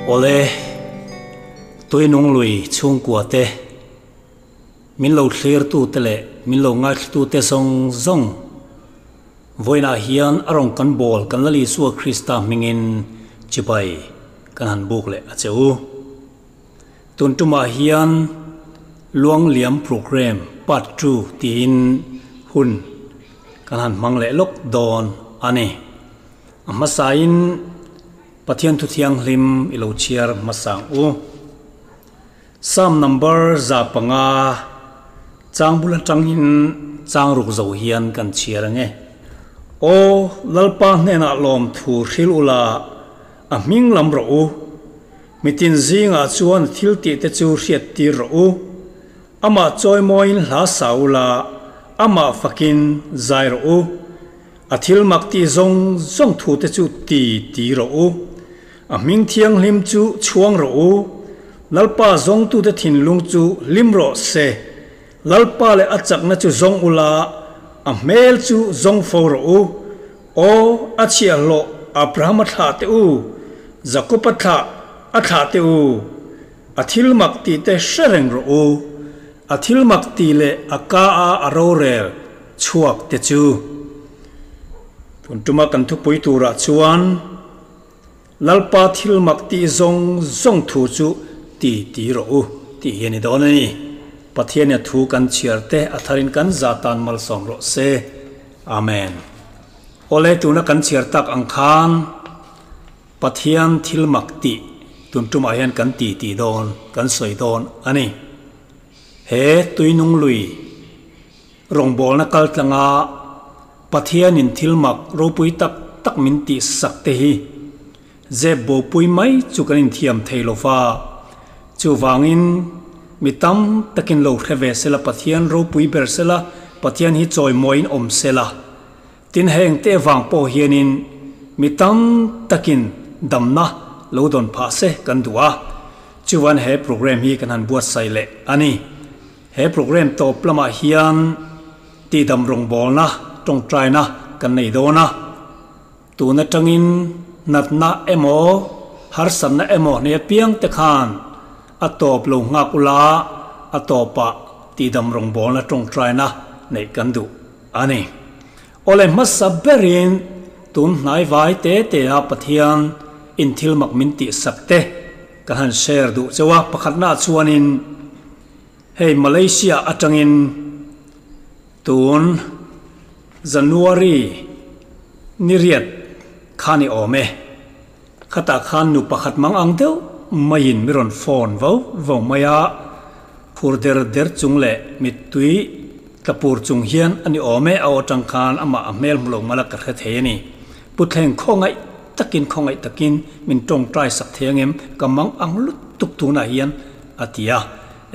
Awle, Tuinung lui chhungkua te, min lo thlirtute leh min lo ngaithlatute zawng zawng vawiinah hian a rawn kan bawl kan Lal Isua Krista hmingin chibai kan han buk leh a che u. Tun tumah hian Luangliam Programme Part Two tiin hun kan han hmang leh lawk dawn a ni. A hmasain Pathian Thu Thianghlim i lo chhiar hmasa ang u. Psalm number 500 chang bul atangin chang ruk zo hian kan chhiar ang e. Aw Lalpa hnenah lawmthu hril ula, a hming lam rawh u. Mitin zingah chuan thil tih te chu hriat tir rawh u. Amah chawimawiin hla sa ula, amah fakin zai rawh u. A thil mak tih zawng zawng thute chu ti ti rawh u. A hming thianghlim chu chhuang rawh u. Lalpa zawngtute thinlung chu hlim rawh se. Lalpa leh a chakna chu zawng ula, a hmel chu zawng fo rawh u. Aw, a chhiahhlawh Abrahama thlah teh u, Jakoba thlah a thlah teh u. A thil mak tih te hre reng rawh u. A thil mak tih leh a ka a a rorel chhuak te chu. Tun tuma kan thupui turah chuan Lalpa thil mak tih zawng zawng thu chu ti ti rawh u tih hi a ni dawn a ni. Pathian in a thu kan chhiar te a tharin kan za tan malsawm rawh se. Amen. Awle tuna kan chhiar tak ang khan Pathian thil mak tih tun tumah hian kan ti ti dawn, kan sawi dawn a ni. He tuinung lui rawngbawlna kal tlanga Pathianin thil mak ropui tak tak min tih sak te hi zep bopui mai chu kan inthiam thei lo va. Chuvangin mi tam takin lo hre ve sela, Pathian ropui ber sela, Pathian hi chawimawiin awm sela. Tin heng te vang pawh hianin mi tam takin damna lo dawn phah se kan duh a, chuan he program hi kan han buatsaih leh a ni. He program tawp lamah hian tihdam rawngbawlna tawngtaina kan nei dawn a, tun atangin natna emaw harsatna emaw nei apiang te khan a tawp lo nghak ula a tawpah tihdam rawngbawlna tawngtaina neih kan duh a ni. Awle hmasa berin tun hnai vai te te a Pathian in thil mak min tih sak te kan han share duh cheu a, pakhatna chuanin hei Malaysia atangin tun January ni riat khan i awm e, khatah khan nu pakhat mang ang deuh maiin mi rawn phone vo vo mai a, phur der der chung leh mittui tla pur chung hian a ni awm e, a aw atang khan amah a hmel hmu lo mala ka hre thei a ni. Puthleng khawngaih takin khawngaih takin min tawngtai sak thei angem ka mang ang lutuk tunah hian a ti a,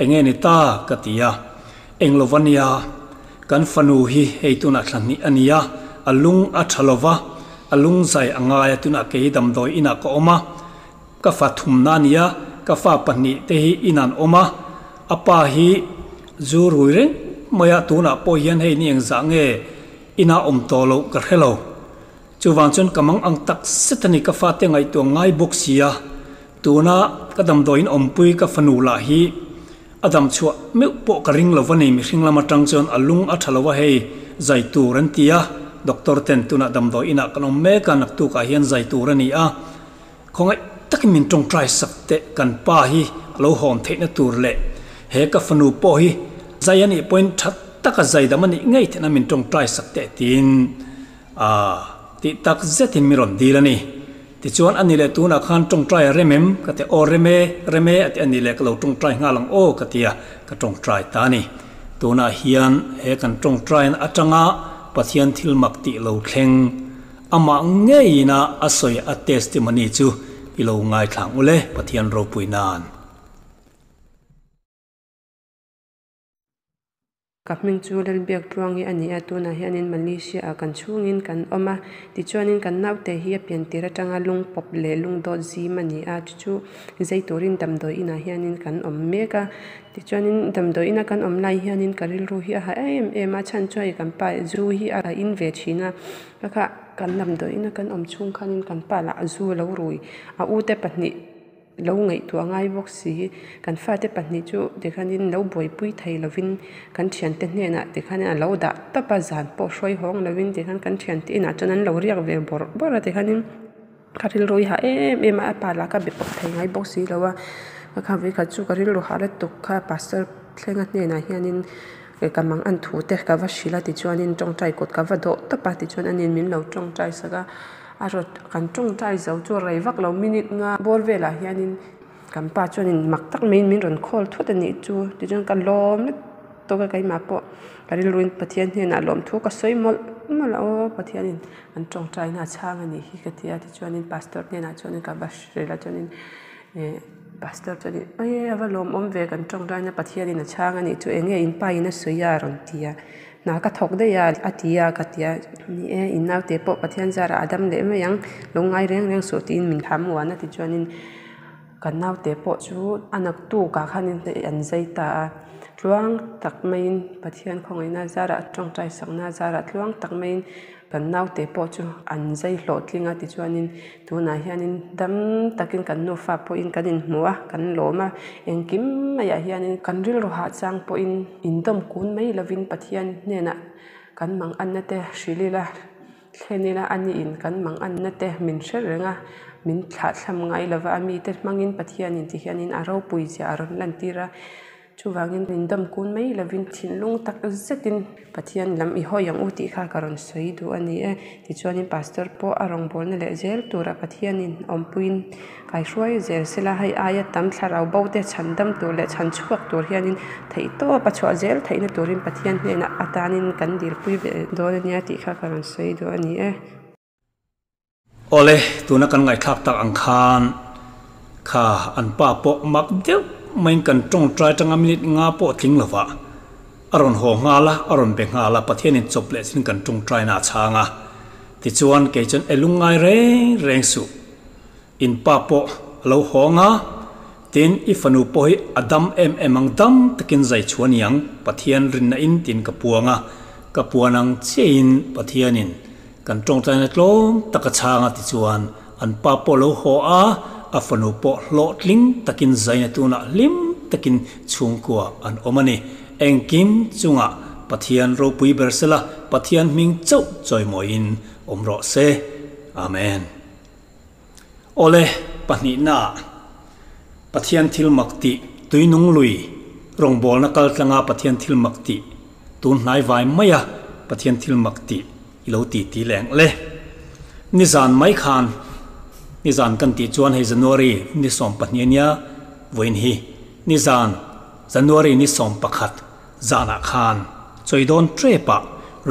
enge ni ta ka ti a, eng lo va nia kan fanu hi hei tunah thla hnih a ni a, a lung a tha lo va, a lung zai a ngai a tunah kei damdawi inah ka awm a, ka fa thumna a ni a, ka fa pahnih te hi in an awm a, a pa hi zu rui reng mai a tunah pawh hian hei ni engzah nge Inah awm tawh loh ka hre lo. Chuvang chuan ka mang ang tak zet a ni ka fate ngaihtuah ngai bawk si a, tuna ka damdawiin awmpui ka fanu lah hi a dam chhuah meuh pawh ka ring lo va ni, mihring lam atang chuan a lung a tha lo a hei zai tur an ti a, doctor ten tunah damdawi inah kan awm mek a, naktukah hian zai tur a ni a, khawngaih takin min tawngtai sak teh kan pa hi a lo hawn theihna tur leh he ka fanu pawh hi zai a nih pawhin tha taka zai dam a nih ngei theihna min tawngtai sak teh tiin a tih tak zetin mi rawn dil a ni. Tichuan a ni leh tunah khan tawngtai a rem em? Ka ti aw rem e, rem e a ti a ni leh ka lo tawngtai nghal ang aw ka ti a, ka tawngtai ta a ni. Tunah hian he kan tawngtaina atanga Pathian thil mak tih lo thleng Amah ngeiin a a sawi a testimony chu i lo ngaithla ang ule Pathian ropui nan. Ka hming chu Lalbiak Tluang hi a ni a, tunah hianin Malaysia ah kan chhungin kan awm a, tichuanin kan naute hi a pian tir atanga lung pawp leh lung dawt zim a ni a, chu chu zai turin damdawi inah hianin kan awm mek a, tichuanin damdawi ina kan awm lai hianin ka rilru hi a ha em em a, chhan chu hei kan pa zu hi a in ve thin a, ka kha kan damdawi ina kan awm chhung khanin kan pa lah zu a lo rui, a ute pahnih. Lo ngaihtuah ngai bawk si. Kan fate pahnih chu tikhanin lo buaipui thei lovin kan thiante hnenah tikhanin a lo dah tawp a, zan pawh hruai hawng lovin tikhan kan thiante inah chuan an lo riak ve bawrh bawrh a tikhanin ka rilru i hah em em a, a pa lah ka be pawp thei ngai bawk si lo a, ka kha vawikhat chu ka rilru hah lutuk kha pastor thlenga hnenah hianin ka mang an thu te ka va hrilh a tichuanin tawngtai kut ka va dawh tawp a tichuan aniin min lo tawngtai sak a. A rawt kan tawngtai zo chu rei vak lo minute nga bawr velah hianin kan pa chuanin mak tak maiin min rawn call thut a nih chu tichuan ka lawm lutuk a keimah pawh ka rilruin Pathian hnenah lawmthu ka sawi mawlh mawlh a aw Pathianin an tawngtaina a chhang a nih hi ka ti a tichuanin pastor hnenah chuanin ka va hrilh a chuanin ih pastor chuanin e a va lawmawm ve kan tawngtaina Pathianin a chhang a nih chu eng nge in pa in a sawi a a rawn ti a. Hna ka thawk daih a, a ti a, ka ti a, ni e, in naute pawh Pathian zarah a dam leh mai ang, lo ngai reng reng suh tiin min thlam uan a tichuanin kan naute pawh chu a naktukah khanin an zai ta a, tluang tak maiin Pathian khawngaihna zarah tawngtai sakna zarah tluang tak maiin kan naute pawh chu an zai hlawhtling a tichuanin tunah hianin dam takin kan nufa pawhin kan inhmu a, kan lawm a, engkim maiah hianin kan rilru hah chang pawhin. Indawm kun mai lovin Pathian hnenah kan mang anna te hrilh ila, thlen ila a niin kan mang anna te min hre reng a, min thlahthlam ngai lova a mite hmangin Pathianin ti hianin a ropui zia a rawn lantir a. Chuvangin indawm kun mai lovin thinlung tak zetin Pathian lam i hawi ang u tih kha ka rawn sawi duh a ni e. Tichuanin Pastor pawh a rawngbawlna leh zel tura Pathianin awmpuiin Kaihruai zel sela hei aia tam thlarau bo te chhan dam tur leh chhan chhuak tur hianin theih tawp a chhuah zel theihna turin Pathian hnenah atanin kan dilpui ve dawn a nia tih kha ka rawn sawi duh a ni e. Awle, tuna kan ngaihthlak tak ang khan kha an pa pawh mak deuh maiin kan tawngtai tanga minute nga pawh tling lova a rawn haw nghal a, a rawn be nghal a, Pathianin chawp leh chin kan tawngtaina a chhang a, tichuan kei chuan e lungngai reng reng suh. In pa pawh a lo hawng a, tin i fanu pawh hi a dam em em ang dam takin zai chhuah a ni ang, Pathian rinna in tiin ka puang a, ka puan ang chiahin Pathianin kan tawngtaina tlawm tak a chhang a tichuan an pa pawh a lo haw a, a fanu pawh hlawhtling takin zaina tunah hlim takin chhungkua an awm a ni. Engkim chungah Pathian ropui ber sela Pathian hming chauh chawimawiin awm rawh se. Amen. Awle, pahnihnaah Pathian thil mak tih tuinung lui rawngbawlna kal tlanga Pathian thil mak tih tun hnai vai maia Pathian thil mak tih i lo ti ti leng le. Nizan mai khan nizan kan tih chuan hei January ni 12 ania vawiin hi nizan January ni 11 zanah khan chawidawn trepah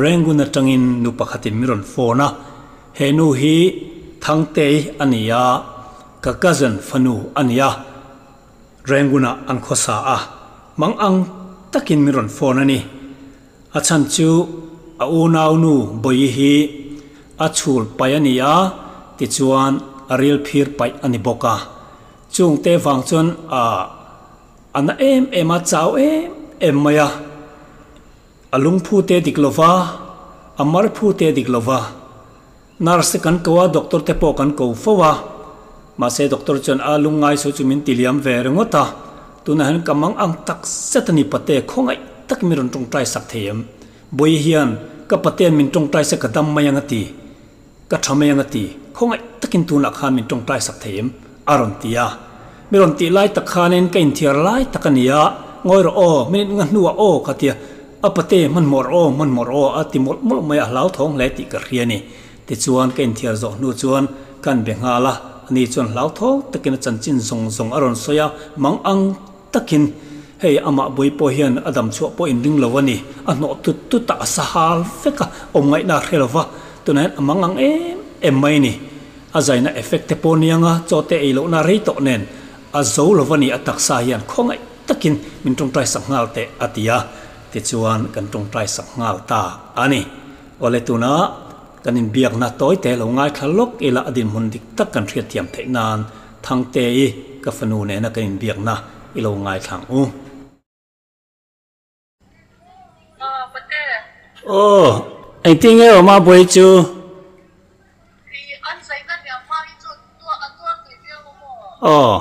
Rangoon atangin nu pakhatin min rawn phone a, He nu hi Thangtei a ni a, ka cousin fanu a ni a, Rangoon-ah an khawsa a, mang ang takin min rawn phone a ni. A chhan chu a unau nu Bawihi hi a chhul paih a ni a, tichuan a ril phir paih a ni bawk a. Chungte vang chuan a a na em em a, chau em em mai a. A lungphu te dik lova, a marphu te dik lova. Nurse te kan ko a, doctor te pawh kan ko fo a. Mahse doctor chuan a lungngai sawi chu min ti liam ve ringawt a. Tunah hian ka mang ang tak zet a ni pate, khawngaih takin min rawn tawngtai sak thei em? Bawihi hian ka pate'n min tawngtai se ka dam mai ang a ti. Ka tha mai ang a ti. Khawngaih takin tunah khan min tawngtai sak thei em? A rawn ti a. Mi rawn tih lai tak khanin ka inthiar lai tak a ni a, Ngawi rawh aw, minute nga hnuah aw ka ti a, A pate, hmanhmawh rawh aw, hmanhmawh rawh aw a ti mawlh mawlh mai a, hlauthawng hle tih ka hria a ni. Tichuan ka inthiar zawh hnu chuan kan be nghal a, ani chuan hlauthawng takin a chanchin zawng zawng a rawn sawi a, mang ang takin hei amah bui pawh hian a dam chhuah pawh inring lo a ni, a hnawh tut tut a, a sa hal vek a, awm ngaihna a hre lo va, tunah hian a mang ang em em mai a ni. A zaina effect te pawh nia nga, chaw te ei lohna rei tawh nen a zo lo va ni, a taksa hian khawngaih takin min tawngtai sak nghal teh a ti a, tichuan kan tawngtai sak nghal ta a ni. Awle tuna kan inbiakna tawi te lo ngaithla lawk ila a dinhmun dik tak kan hriatthiam theih nan Thangte-i ka fanu nena kan inbiakna i lo ngaithla ang u. Aw, engtin nge awm a buai chu? Aw.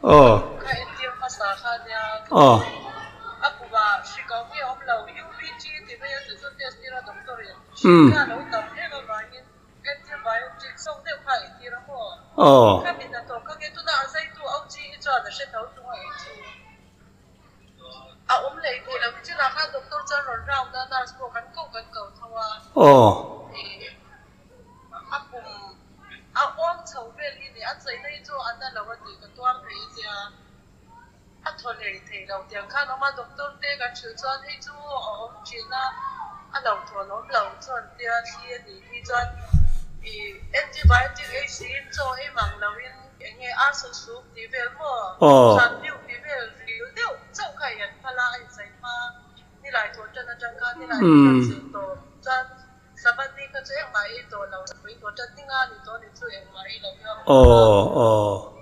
Aw. Aw. Umm. Aw. Aw. Aw. Umm. Aw aw.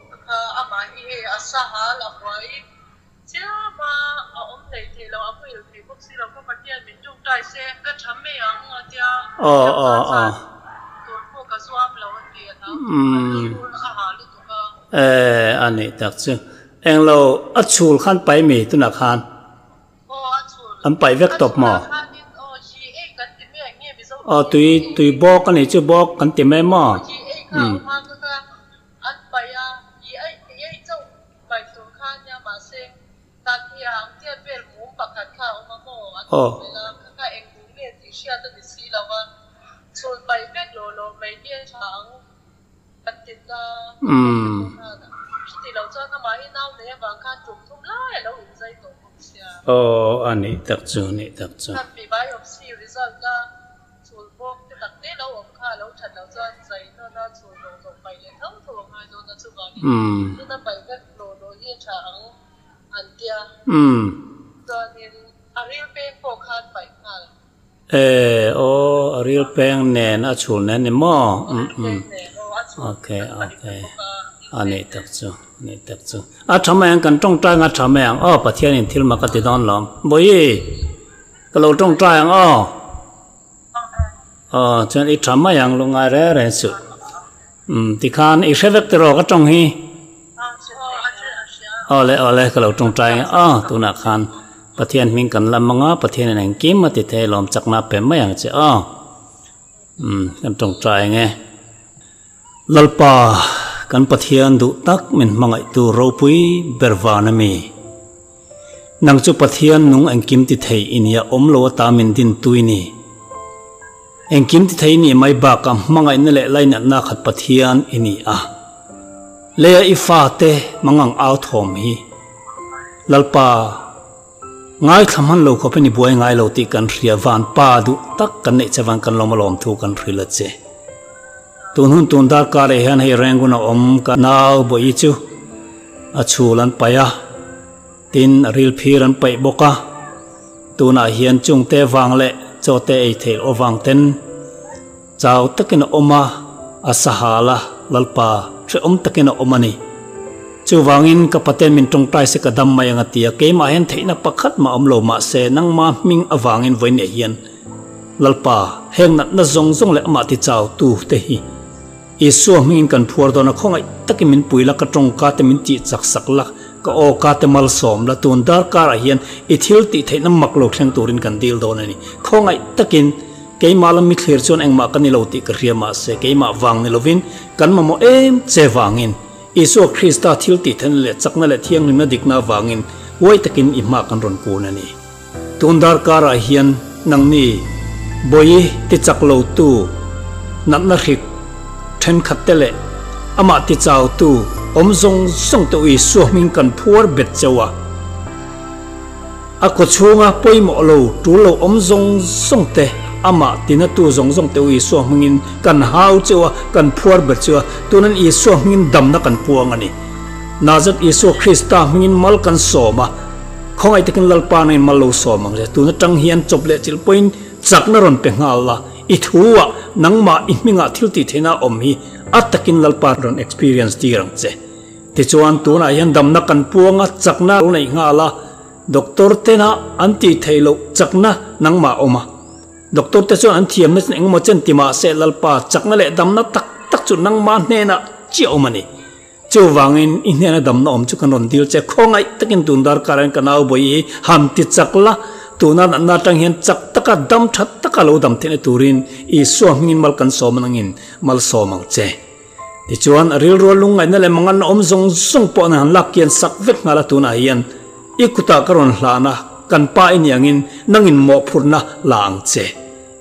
Aw aw aw. Umm. Eh a nih tak chu. Englo a chhul khan pai mi tunah khan. An paih vek tawp maw? Aw tui tui bawk a nih chu bawk kan ti mai maw? Umm. Aw. Umm. Aw a nih tak chu nih tak chu. Umm. Umm. E aw a ril peng nen a chhul nen ni maw umm umm ok ok a nih tak chu a nih tak chu a tha mai ang kan tawngtai ang a tha mai ang aw Pathian in thil mak a ti dawn lawm Bawihi ka lo tawngtai ang aw aw chuan i tha mai ang lungngai reng reng suh umm tikhan i hre vek tiraw ka tawng hi. Awle awle ka lo tawngtai ang aw tunah khan Pathian hming kan lam ang a Pathianin engkim a ti thei lawm chakna a pe mai ang che aw umm kan tawngtai ang e Lalpa kan Pathian duh tak min hmangaihtu ropui ber van a mi nang chu Pathian nung engkim ti thei i nia awm lo ata min din tui ni engkim ti thei ni mai bakah hmangaihna leh lainatna khat Pathian i ni a. Leia i fate mangang au thawm hi Lalpa ngaithla hman lo khawpin i buai ngai lo tih kan hria van pa duh tak kan neih che van kan lawm alawm thu kan hrilh a che. Tun hun tun darkar eh hian hei Rangoon a awm ka nau bawi chu a chhul an paih a, tin a ril phir an paih bawk a, tunah hian chungte vang leh chawte ei theih loh avang ten Chau takin a awm a, a sahal a, Lalpa, hrehawm takin a awm a ni. Chuvangin ka paten min tawngtai se ka dam mai ang a ti a, keimah hian theihna pakhat mah awm lo mahse nangma hming avangin vawiin eh hian Lalpa, heng natna zawng zawng leh amah ti chau tu te hi Isua hmingin kan phuar dawn a, khawngaih takin min pui la, ka tawngka te min tih chak sak la, ka awka te malsawm la, tun darkarah hian i thil tih theihna mak lo thleng turin kan dil dawn a ni. Khawngaih takin. Keimah lam mi thlir chuan engmah ka ni lo tih ka hria mahse keimah vang ni lovin kan mamawh em che vangin Isua Krista thil tih theihna leh chakna leh thianghlimna dikna avangin huai takin i hma kan rawn kun a ni. Tun darkarah hian nangni bawi ti chak lo tu natna hrik thenkhat te leh amah ti chau tu awm zawng zawng te u Isua hming kan phuar bet cheu a. A kawchhunga pawimawh lo tul lo awm zawng zawng te, amah tinatu zawng zawng te u Isua hmingin kan hau cheu a, kan phuar ber cheu a, tunan Isua hmingin damna kan puang a ni. Nazareth Isua Krista hmingin mal kan sawm a, khawngaih takin Lalpa nangin mal lo sawm ang che. Tun atang hian chawp leh chilh pawhin chakna rawn pe nghal la, i thu ah nangmah i hmingah thil tih theihna a awm hi a takin Lalpa rawn experience tir ang che. Tichuan tunah hian damna kan puang a, chakna lo neih nghal a, Doctor tena an tih theih loh chakna nangmah a awm a. Doctor te chuan an thiamna chu engemaw chen ti mahse Lalpa chakna leh damna tak tak chu. chu nangmah hnenah chiah a awm a ni. Chuvangin i hnena damna awm chu kan rawn dil che. Khawngaih takin tun darkar hian ka nau bawi hi han ti chak la, tuna natna atang hian chak taka dam tha taka lo dam theihna turin Isua hmingin mal kan sawm anangin mal sawm ang che. Tichuan, a rilrua lungngaihna leh manganna awm zawng zawng pawh an han lak kian sak vek nghal a tunah hian i kutah ka rawn hlan a, kan pa i nih angin nangin mawhphurhna la ang che.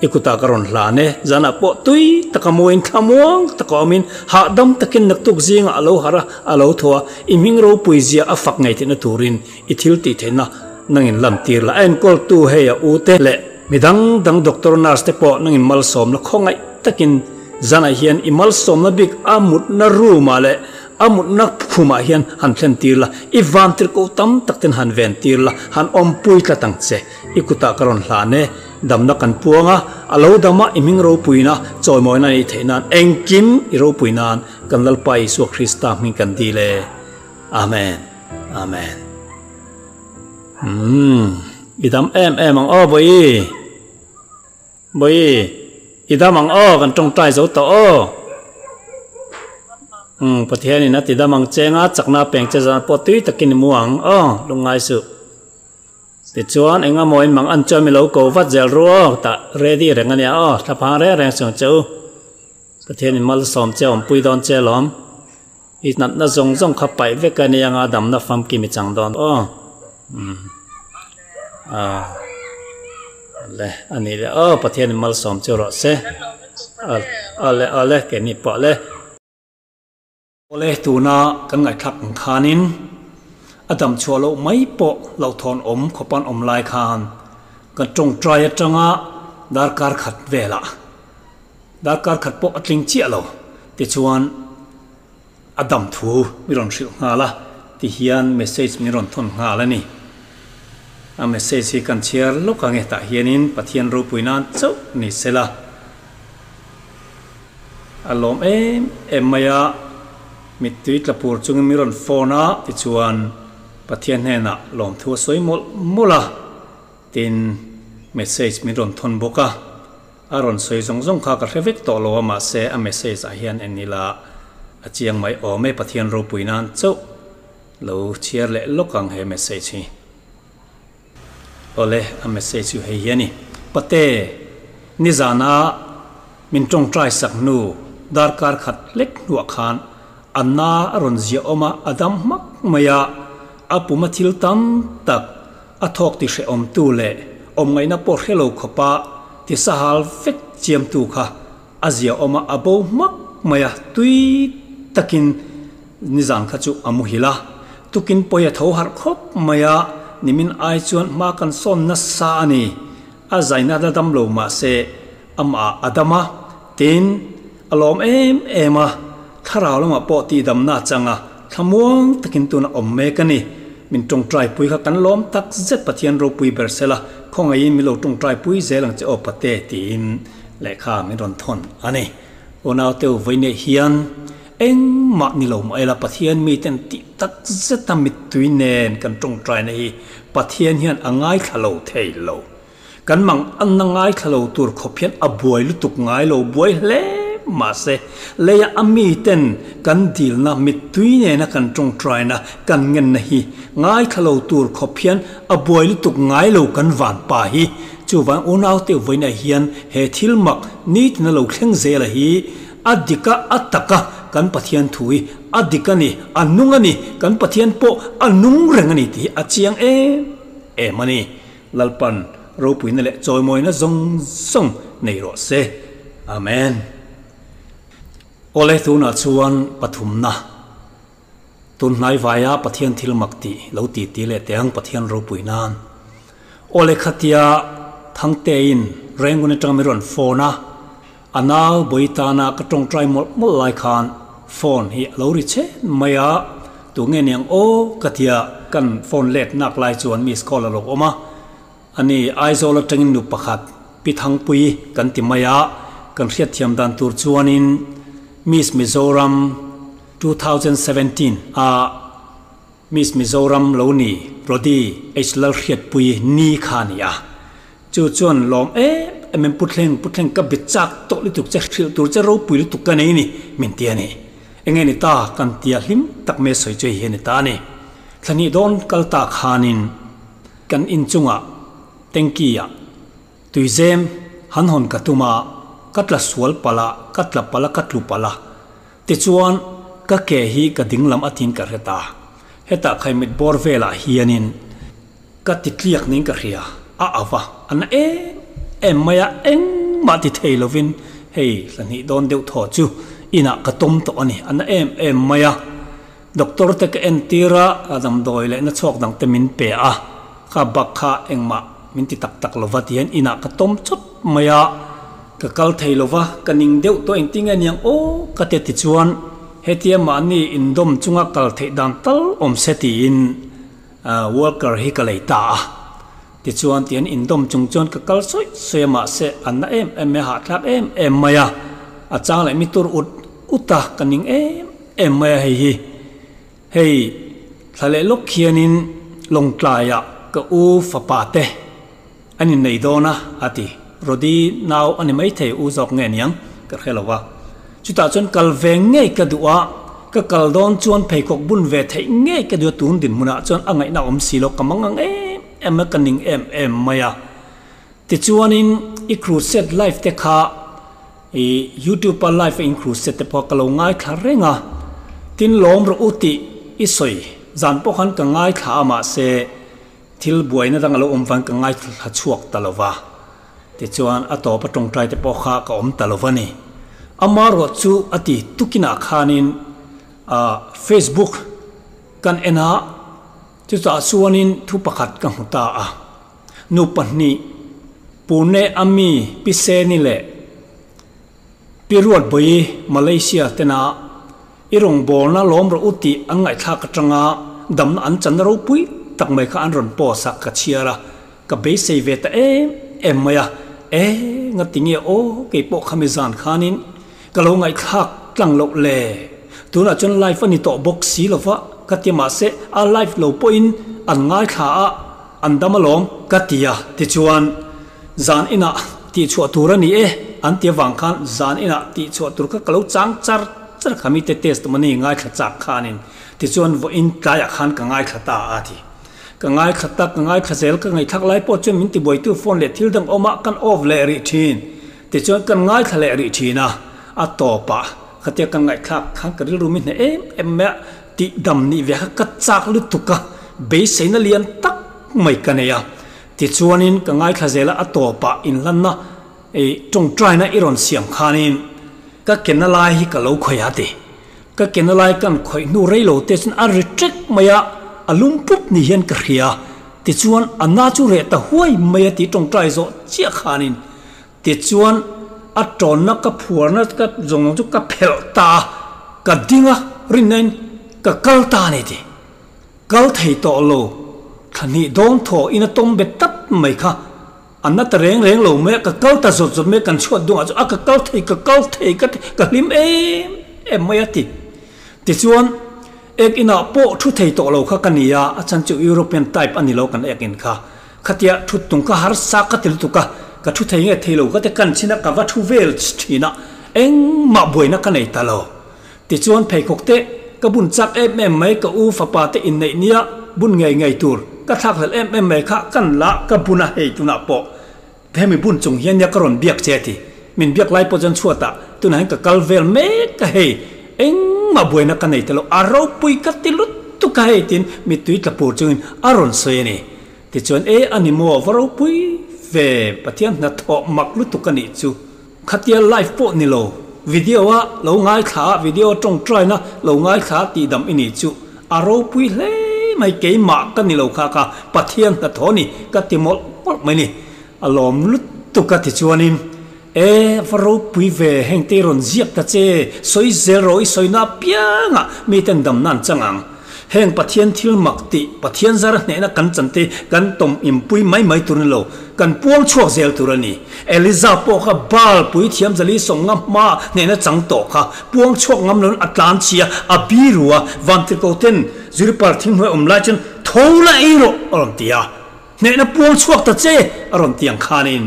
I kutah ka rawn hlan e, zanah pawh tui taka mawiin thlamuang taka awmin hahdam takin naktuk zingah a lo harh a, a lo thaw a, i hming ropui zia a fak ngei theihna turin i thil tih theihna nangin lantir la. A enkawltu hei a u te leh midang dang doctor nurse te pawh nangin malsawmna khawngaih takin zanah hian i malsawmna bik a mutna room ah leh A mutna khumah hian han thlen tir la, i van tirhkoh tam tak ten han ven tir la, han awmpui tlat ang che. I kutah ka rawn hlan e, damna kan puang a, a lo dam a, i hming ropuina chawimawina a nih theih nan engkim i ropui nan kan Lalpa Isua Krista hming kan dil e. Amen. Amen. Umm, i dam em em ang aw Bawihi. Bawihi, i dam ang aw, kan tawngtai zo tawh aw. Umm, Pathianin a ti dam ang che nga, chakna peng che zan pawh tui takin i mu ang aw, lungngai suh. Tichuan, eng amaw in mang an chuan mi lo ko vat zel ru aw, tah ready reng a nia aw, thla phang reng reng suh ang che u. Pathianin malsawm che awmpui dawn che alawm. I natna zawng zawng kha paih vek a nia nga damna famkim i chang dawn aw. Umm. Ah. Le ani le aw Pathianin malsawm chu rawh se. Ale ale keini pawh le. Awle tuna kan ngaihthlak ang khanin a dam chhuah loh mai pawh hlauhthawn awm khawpan awm lai khan kan tawngtai atanga darkar khat velah Darkar khat pawh a tling chiah lo tichuan a dam thu mi rawn hrilh nghal a ti hian message min rawn thawn nghal a ni. A message hi kan chhiar lawk ang e tah hianin Pathian ropui nan chauh ni sela a lawm em em mai a, mittui tla pur chungin min rawn phone a tichuan Pathian hnenah lawmthu a sawi mawlh mawlh a tin message min rawn thawn bawk a. A rawn sawi zawng zawng kha ka hre vek tawh lo a mahse a message ah hian en ila a chiang mai awm e Pathian ropui nan chauh lo chhiar leh lawk ang he message hi. Awle a message chu hei hi a ni. Pate, nizana min tawngtai sak hnu darkar khat lek hnuah khan a na a rawn ziah awm a, a dam hmak mai a, a pum a thil tam tak A thawk ti hrehawmtu leh awmngaihna pawh hre lo khawpa ti sahal vek chiamtu kha a ziaawm a, a bo hmak mai a, tui takin nizan kha chu a muhil a. Tukin pawi a tho harh khawp mai a, nimin ai chuan hma kan sawn nasa a ni. A zaina la dam lo mahse amah a dam a, tin a lawm em em a, thlarau lamah pawh tihdamna a chang a, thlamuang takin tuna awm mek a ni. Min tawngtai pui kha kan lawm tak zet Pathian ropui ber sela, khawngaihin min lo tawngtai pui zel ang che aw Pate tiin lehkha min rawn thawn a ni. Unaute u vawineih hian engmah ni lo mah ila Pathian miten tih tak zeta mittui nen kan tawngtaina hi Pathian hian a ngaithla lo thei lo. Kan mang anna ngaithla lo tur khawp hian a buai lutuk ngai lo buai hle mahse leia a miten kan dilna mittui nena kan tawngtaina kan ngenna hi ngaithla lo tur khawp hian a buai lutuk ngai lo kan vanpa hi chuvang unaute vawiinah hian he thil mak nitina lo thleng zela hi a dika a taka kan Pathian thu hi a dik a ni a nung a ni kan Pathian pawh a nung reng a ni tih hi a chiang em em a ni. Lalpan ropuina leh chawimawina zawng zawng nei rawh se. Amen. Awle tunah chuan pathumna tun hnai vaia Pathian thil mak tih lo ti ti leh teh ang Pathian ropui nan. Awle khatia Thangtein Rengun atanga min rawn phone a, a nau bawi tana ka tawngtai mawlh mawlh lai khan phone hi a lo ri chhen mai a, tu nge niang aw ka tia kan phone let nak lai chuan miss call a lo awm a, ani Aizawl atangin nu pakhat Pi Thangpui kan ti mai a, kan hriatthiam dan tur chuanin Miss Mizoram 2017 a Miss Mizoram lo ni Rody H Lalhriatpui ni kha a ni a, chu chuan lawm em em in Puthleng, Puthleng ka be chak tawh lutuk che, hrilh tur che ropui lutuk ka nei ni, min ti a ni. Enge ni ta kan tia hlim tak mai sawi chu hei hi a ni ta a ni. Thlahnih dawn kal ta khanin kan inchungah tanky ah tuizem han hawn ka tum a, ka tla sual palh a, ka tla palh a, ka tlu palh a. Tichuan ka ke hi ka dinglam a tin ka hre ta. Hetah khaimit bawr velah hianin ka ti tliak niin ka hria, a au a, a na em em mai a, engmah ti thei lovin hei hlahnih dawn deuh thaw chu inah ka tawm tawh a ni, a na em em mai a. Doctor te ka entir a, a damdawi leh na chhuak dang te min pe a, kha bak kha engmah min ti tak tak lova ti hian inah ka tawm chawt mai a, ka kal thei lova, ka ning deuh tawh engtin nge niang aw ka ti a tichuan hetia mahni indawm chunga kal theih dan tal awm se tiin Walker hi ka lei ta a, tichuan tihian indawm chung chuan ka kal sawi sawi a, mahse a na em em mai a, hahthlak em em mai a, a chang leh mi tur ut ut a, ka ning em em mai a hei hi. Hei thla leh lawk hianin Lawngtlaiah ka u fapa te an innei dawn a, a ti. Rody nau a ni maithei u zawk nge niang ka hre lo va. Chutah chuan kal ve ngei ka duh a, ka kal dawn chuan pheikhawk bun ve theih ngei ka duh a, tun dinhmunah chuan a ngaihna awm si lo, ka mang ang em em a, ka ning em em mai a. Tichuanin i crusade live te kha i youtube a live a in crusade te pawh ka lo ngaithla reng a, tin lawm rawh u tih i sawi zan pawh khan ka ngaithla a mahse thil buaina dang a lo awm vang ka ngaithla chhuak ta lo va. Tichuan a tawp a tawngtai te pawh kha ka awm ta lo va ni. Amaherawh chu a ti tukinah khanin Facebook kan en a, chutah chuanin thu pakhat ka hmu ta a. Nu pahnih Pune a mi Pi Seni leh Pi Ruatbawi Malaysia tena i rawngbawlna lawm rawh u tih an ngaihthlak atanga damna an channa ropui tak mai kha an rawn post a, ka chhiar a, ka beisei ve ta em em mai a, e ngati nge aw keipawh khami zan khanin ka lo ngaihthlak tlang loh le, tunah chuan live a ni tawh bawk si lova ka ti mahse a live lo pawhin an ngaithla a, an dam alawm ka ti a, tichuan zan inah tihchhuah tur a ni e an ti avang khan zan inah tihchhuah tur kha ka lo chang char char kha mite testimony ngaithla chak khanin tichuan vawiin tlaiah khan ka ngaithla ta a ti. Ka ngaithla tak, ka ngaithla zel, ka ngaihthlak lai pawh chuan min tibuaitu phone leh thil dang awmah kan off leh rih thin. Tichuan kan ngaithla leh rih thin a, a tawpah khatia kan ngaihthlak khan ka rilru mi hneh em em mai a, tih dam nih ve kha ka chak lutuk a, beiseina lian tak mai ka nei a. Tichuanin ka ngaithla zel a, a tawpah inhlanna ih tawngtaina i rawn siam khanin ka kena lai hi ka lo khawih a ti. Ka kena lai kan khawih hnu rei lo te chuan a ri ṭek mai a, a lum pup ni hian ka hria. Tichuan a na chu reh ta huai mai a ti tawngtai zawh chiah khanin. Tichuan a tawnna ka phuarna ka zawng zawng chu ka phelh ta a, ka ding a, rinnain ka kal ta a ni ti. Kal thei tawh lo, thla hnih dawn thaw in a tawm bet tlat mai kha. A na ta reng reng lo mai a, ka kal ta zawt zawt mai a, kan chhuat dungah chuan a ka kal thei, ka kal thei ka ti, ka hlim em em mai a ti. Tichuan, ek inah pawh thu thei tawh lo kha ka ni a, a chhan chu European type a ni lo kan ek in kha. Khatia thut tung kha harsa ka ti lutuk a, ka thu thei nge thei lo ka ti, kan chhin a, ka va thu vel thin a, engmah buaina ka nei ta lo. Tichuan pheikhawk te ka bun chak em em mai, ka u fapa te inneih nia bun ngei ngei tur ka thlak hlel em em mai kha kan la ka bun a hei tunah pawh hemi bun chung hian nia ka rawn biak che ti min biak lai pawh chuan chhuatah tunah hian ka kal vel mek ka hei engmah buaina ka nei talo a ropui ka ti lutuk a hei tiin mittui tla pur chungin a rawn sawi a ni. Tichuan e a ni maw va ropui ve Pathian hnathawh mak lutuk a nih chu. Khatia live pawh ni lo, video a lo ngaithla a, video tawngtai na lo ngaithla a tih dam i nih chu a ropui hle mai, keimah ka ni lo kha kha Pathian hnathawh ni ka ti mawlh mawlh mai ni, a lawm lutuk a tichuanin e va ropui ve heng te i rawn ziak ta che, sawi zel rawh i sawina apiangah miten damna an chang ang. Heng Pathian thil mak tih, Pathian zar hnehna kan chan te kan tawm inpui mai mai tur a ni lo, kan puang chhuak zel tur a ni. Eliza pawh kha Baal puithiam zali sawmnga hma hnehna chang tawh kha puang chhuak ngam loin a tlan chhi a, a biru a, vantirhko ten Zuripar thinghnuai awm lai chuan tho la ei rawh a rawn ti a. Hnehna puang chhuak ta che a rawn ti ang khanin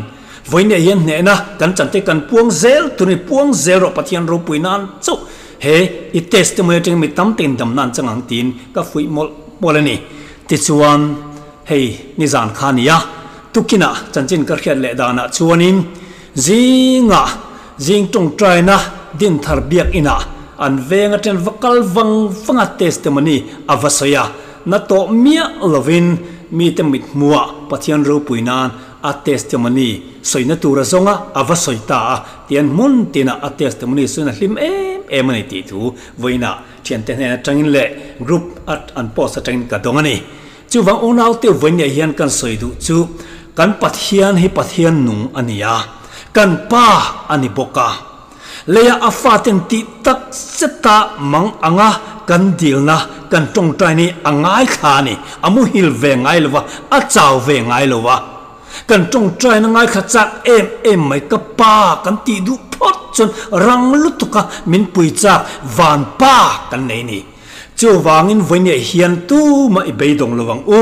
Vawiin ah hian hnehna kan chante kan puang zel tur a ni, puang zel rawh Pathian ropui nan chauh he i testimony atangin mi tam takin damna an chang ang tiin ka fuih mawlh mawlh a ni. Tichuan hei nizan kha a ni a, tukinah chanchin ka hriat leh danah chuanin zingah zing tawngtaina dinthar biakinah an veng atang va kal vang vang a testimony a va sawi a, na tawh miah lovin mite mithmuah Pathian ropui nan A testimony sawina tur a zawng a, a va sawi ta a, tian hmun tinah a testimony sawina hlim em em a ni tih thu vawiinah thiante hnen atangin leh group a an post atangin ka dawng a ni. Chuvang unaute vawiinah hian kan sawi duh chu kan Pathian hi Pathian nung a ni a, kan Pa a ni bawk a. Leia a faten tih tak zeta mang anga kan dilna, kan tawngtai ni a ngaithla a ni. A muhil ve ngai lo va, a chau ve ngai lo va. Kan tawngtaina ngaithla chak em em mai ka pa kan tih duh phawt chuan rang lutuka min pui chak van pa kan nei ni. Chuvangin vawinia hian tumah i beidawng lo ang u.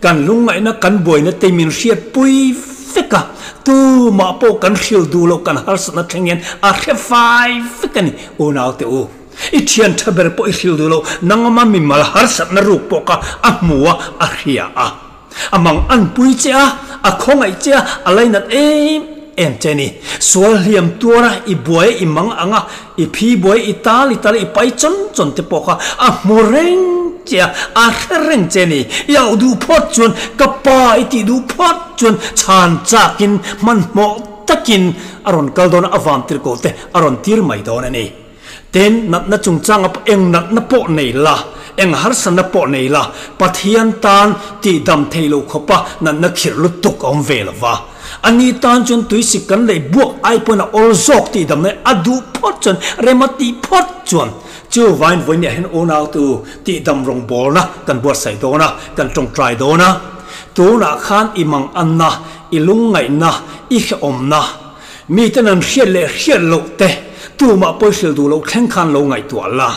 Kan lungngaihna kan buaina te min hriatpui vek a, tumah pawh kan hrilh duh loh kan harsatna thleng hian a hre fai vek a ni. Unaute u, i thian tha ber pawh i hrilh duh loh, nangama mimal harsatna ruk pawh kha a hmu a, a hria a. A mang an pui che a, a khawngaih che a, a lainat em em che a ni. Sual hliam tuar a, i buai a, i mang ang a, i phi buai a, i tal i tal a, i pai chawn chawn te pawh kha a hmu reng che a, a hre reng che a ni. I auh duh phawt chuan, ka pa i tih duh phawt chuan chhan chakin hmanhmawh takin a rawn kal dawn a, a vam tir ko te a rawn tir mai dawn a ni. Tin, natna chungchanga pawh eng natna pawh nei la, eng harsatna pawh nei la, Pathian tan tihdam thei lo khawpa natna khirh lutuk a awm ve lo va. Ani tan chuan tuisik kan lei buak ai pawhin a awl zawk tihdamna a duh phawt chuan, rem a tih phawt chuan, chuvain vawinia hian unautu tihdam rawngbawlna kan buatsaih dawn a, kan tawngtai dawn a. Tunah khan i manganna, i lungngaihna, i hrehawmna, Miten an hriat leh hriat loh te tumah pawihrilh duh loh thleng khan lo ngaihtuah la.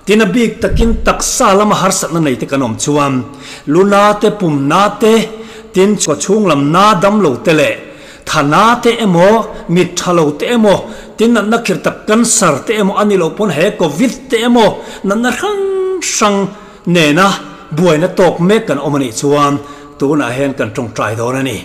Tin a bik takin taksa lama harsatna nei te kan awm chuan lu na te, pum na te, tin chhuah chhung lam na dam lo te leh tha na te emaw, mit tha lo te emaw, tin natna khir tak cancer te emaw a ni loh pawn he covid te emaw natna hrang hrang nena buaina tawk mek kan awm a nih chuan tunah hian kan tawngtai dawn a ni.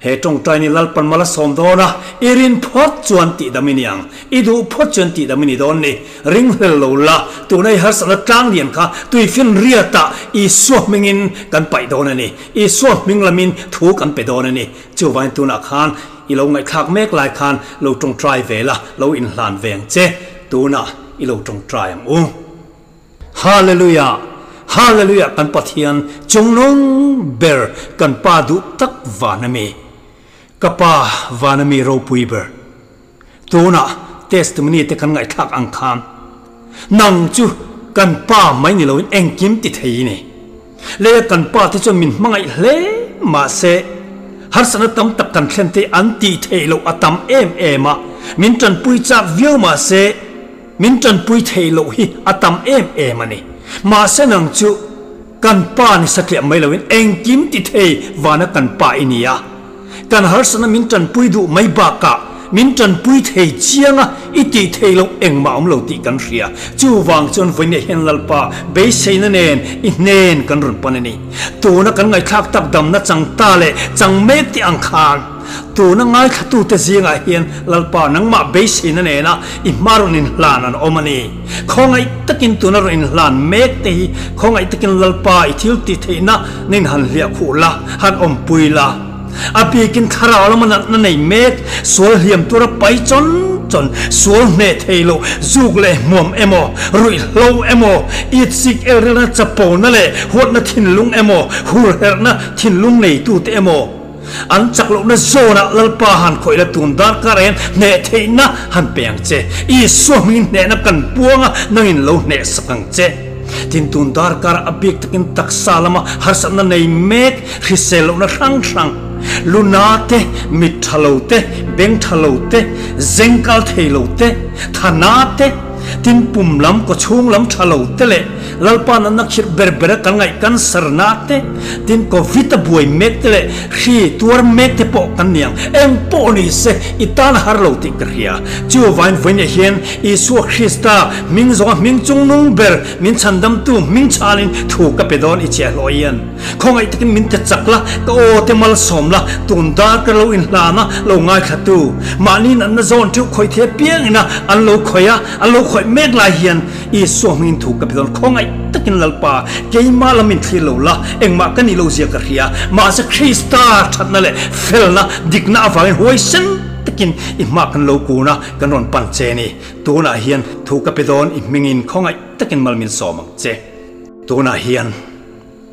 He tawngtai ni Lalpan mal a sawm dawn a, i rin phawt chuan tihdam i ni ang, i duh phawt chuan tihdam i ni dawn ni. Ringhlel lo la, tuna i harsatna tlang lian kha tuifin riatah Isua hmingin kan paih dawn a ni. Isua hming lamin thu kan pe dawn a ni. Chuvain tunah khan i lo ngaihthlak mek lai khan lo tawngtai ve la, lo inhlan ve ang che. Tunah i lo tawngtai ang u. Hallelujah! Hallelujah! Kan Pathian chungnung ber kan Pa duh tak van a mi. Ka Pa van a mi ropui ber. Tunah testimony te kan ngaihthlak ang khan nang chu kan Pa mai ni loin engkim ti thei i ni. Leia kan Pa te chuan min hmangaih hle mahse harsatna tam tak kan thlen te an tih theih loh a tam em em a, min tanpui chak viau mahse, Min tanpui theih loh hi a tam em em a ni. Mahse nang chu kan pa ni satliah mai loin engkim ti thei vana kan pa i ni a. Kan harsatna min tanpui duh mai bakah min tanpui thei chiang a, i tih theih loh engmah awm lo tih kan hria. Chuvang chuan vawinia hian Lalpa beiseina nen i hnen kan rawn pan a ni. Tuna kan ngaihthlak tak damna chang ta leh chang mek tih ang khan, Tuna ngaithlatute zingah hian Lalpa nangmah beiseina nena i hma rawn inhlan an awm a ni. Khawngaih takin tuna rawn inhlan mek te hi khawngaih takin Lalpa i thil tih theihna nen han hliah khuh la, han awmpui la. A bikin thlarau lama natna nei mek, sual hliam tura pai chawn chawn, sual hneh thei loh, zuk leh hmuam emaw, ruihhlo emaw, itsik elrelna chapona leh huatna thinlung emaw, hurherhna thinlung neitute emaw, An chak lohna zawnah Lalpa han khawih la tun darkar hian hneh theihna han pe ang che. Isua hmingin hnehna kan puang a, nangin lo hneh sak ang che. Tin tun darkar a bik takin taksa lama harsatna nei mek hrisel lohna hrang hrang, lu na te, mit tha lo te, beng tha lo te, zeng kal thei lo te, tha na te, Tin, pum lam, kawchhung lam tha lo te leh Lalpa natna khirh ber bera kan ngaih cancer na te, tin Covid a buai mek te leh hri tuar mek te pawh kan ni ang. Eng pawh ni se i tan a har lo tih ka hria. Chuvain vawiinah hian Isua Krista hming zawnga hming chungnung ber min chhandamtu hming chhanin thu ka pe dawn i chiahhlawh hian khawngaih takin min ti chak la, ka aw te malsawm la, tun dar ka lo inhlan a, lo ngaithla tu mahni natna zawn theuh khawih thei apiangin a an lo khawih a, an lo khawih mek lai hian Isua hmingin thu ka pe dawn khawngaih takin Lalpa keimah lam in thlir lo la, engmah ka nih lo zia ka hria, mahse Krista thatna leh felna dikna avangin huaisen takin i hma kan lo kun a, kan rawn pan che ni. Tunah hian thu ka pe dawn i hmingin khawngaih takin mal min sawm ang che. Tunah hian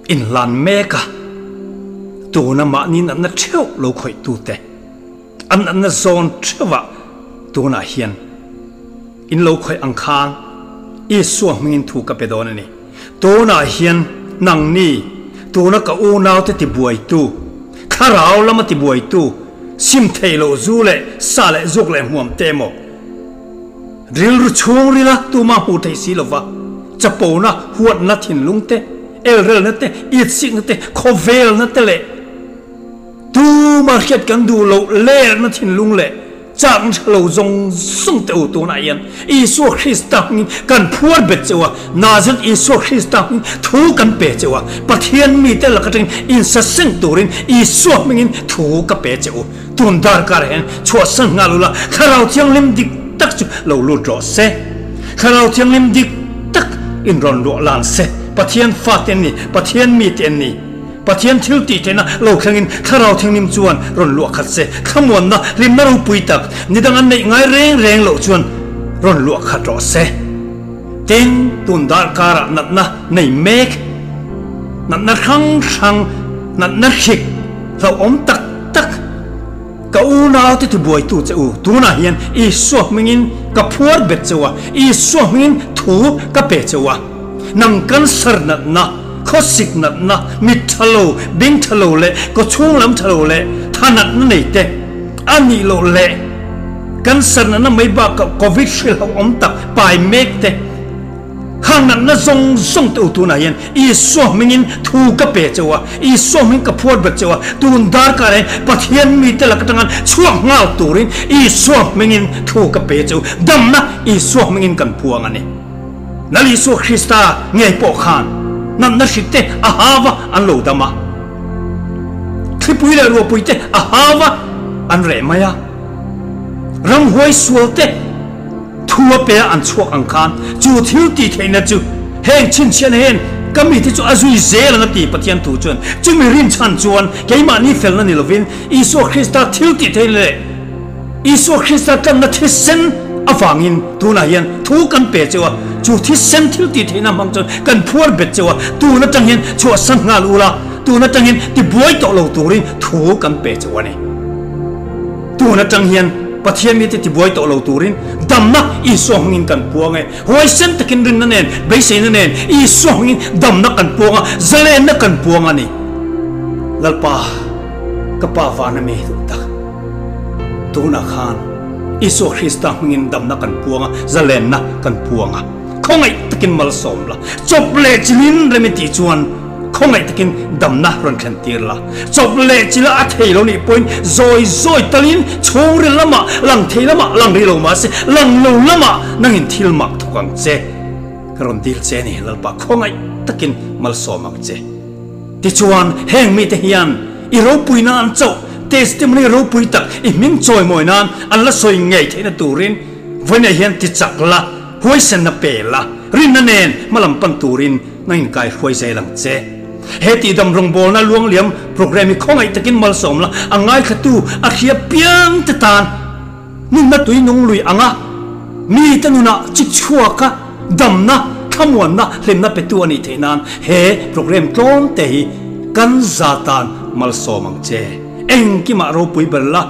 inhlan mek a, tuna mahni natna theuh lo khawih tute an natna zawn theuhah tunah hian in lo khawih ang khan Isua hmingin thu ka pe dawn a ni. Tunah hian nangni tuna ka unaute tibuaitu, thlarau lama tibuaitu, sim theih loh zu leh sa leh zuk leh hmuam te emaw, Rilru chhungrila tuma hmuh theih si lova, chapona, huatna thinlung te, elrelna te, itsikna te, khawvelna te leh tuma hriat kan duh loh lerna thinlung leh chakna tha lo zawng zawng te u tunah hian Isua Krista hmingin kan phuar bet cheu a, Nazareth Isua Krista hmingin thu kan pe cheu a, Pathian mite lak atangin insaseng turin Isua hmingin thu ka pe cheu. Tun darkar hian chhuahsan nghal ula, Thlarau Thianghlim dik tak chu lo lut rawh se. Thlarau Thianghlim dik tak in rawn luah lan se. Pathian fate an ni, Pathian mite an ni. Pathian thil tih theihna lo thlengin Thlarau Thianghlim chuan rawn luah khat se. Thlamuanna, hlimna ropui tak, nidang an neih ngai reng reng loh chuan rawn luah khat rawh se. Tin, tun darkarah natna nei mek, natna hrang hrang, natna hrik hlauhawm tak tak, ka unaute tibuaitu che u, tunah hian Isua hmingin ka phuar bet che u a, Isua hmingin thu ka pe che u a. Nang cancer natna, khawsik natna, mit tha lo, beng tha lo leh kawchhung lam tha lo leh tha natna nei te a nih loh leh cancer natna mai bakah covid hrilhawm tak pai mek te, Khang natna zawng zawng te u tunah hian Isua hmingin thu ka pe cheu a, Isua hming ka phuar bet cheu a, tun darkar hian Pathian mite lak atanga chhuak nghal turin Isua hmingin thu ka pe cheu, damna Isua hmingin kan puang a ni. Lal Isua Krista ngei pawh khan natna hrik te a hau va an lo dam a, thlipui leh ruahpui te a hau va an reh mai a, ramhuai sual te, Thu a pe a an chhuak ang khan chu thil tih theihna chu heng chhinchhiahna hian ka mite chu a zui zel ang a ti Pathian thu chuan chumi rinchhan chuan keimahni felna ni lovin Isua Krista thil tih theihna leh Isua Krista tlanna thisen avangin tunah hian thu kan pe cheu a, chu thisen thil tih theihna hmang chuan kan phuar bet cheu a, tun atang hian chhuahsan nghal ula, tun atang hian tibuai tawh lo turin thu kan pe cheu a ni. Tun atang hian Pathian mite tibuai tawh lo turin damna Isua hmangin kan puang e. Huaisen takin rinna nen, beiseina nen Isua hmangin damna kan puang a, zalenna kan puang a ni. Lalpa, ka Pa vana mi duh tak, tunah khan Isua Krista hmangin damna kan puang a, zalenna kan puang a. Khawngaih takin malsawm la, chawp leh chilin rem i tih chuan, Khawngaih takin damna rawn thlen tir la. Chawp leh chila a thei lo nih pawhin zawi zawi talin chhungril lamah, lang thei lamah, lang rih lo mahse lang lo lamah nangin thil mak thawk ang che. Ka rawn dil che ni Lalpa khawngaih takin malsawm ang che. Tichuan heng mite hian i ropui nan chauh testimony ropui tak i hming chawimawi nan an la sawi ngei theihna turin vawiinah hian ti chak la, huaisenna pe la, rinna nen hmalam pan turin Nang in kai hruai zel ang che. He tihdam rawngbawlna luangliam programme hi khawngaih takin malsawm la, a ngaithlatu a hria piang te tan nunna tui nung lui anga mite nunah chi chhuaka damna, thlamuanna, hlimna petu a nih theih nan he programme tlawm te hi kan za tan malsawm ang che. Engkimah ropui ber la,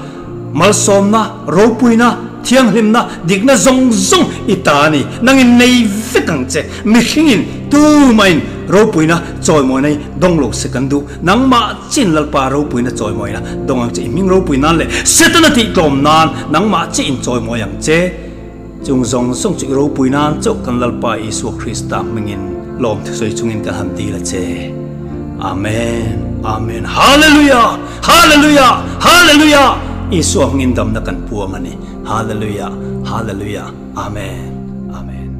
malsawmna, ropuina, thianghlimna, dikna zawng zawng i ta a ni. Nangin nei vek ang che. Mihringin tumahin ropuina chawimawina hi dawng lo se kan duh. Nangmah chin Lalpa ropuina chawimawina dawng ang che. I hming ropui nan leh Setana tih tlawm nan nangmah chiin chawimawi ang che. Chung zawng zawng chu i ropui nan chauh kan Lalpa Isua Krista hmingin lawmthu sawi chungin kan han dil a che. Amen. Amen. Hallelujah! Hallelujah! Hallelujah! Isua hmingin damna kan puang a ni. Hallelujah! Hallelujah! Amen. Amen.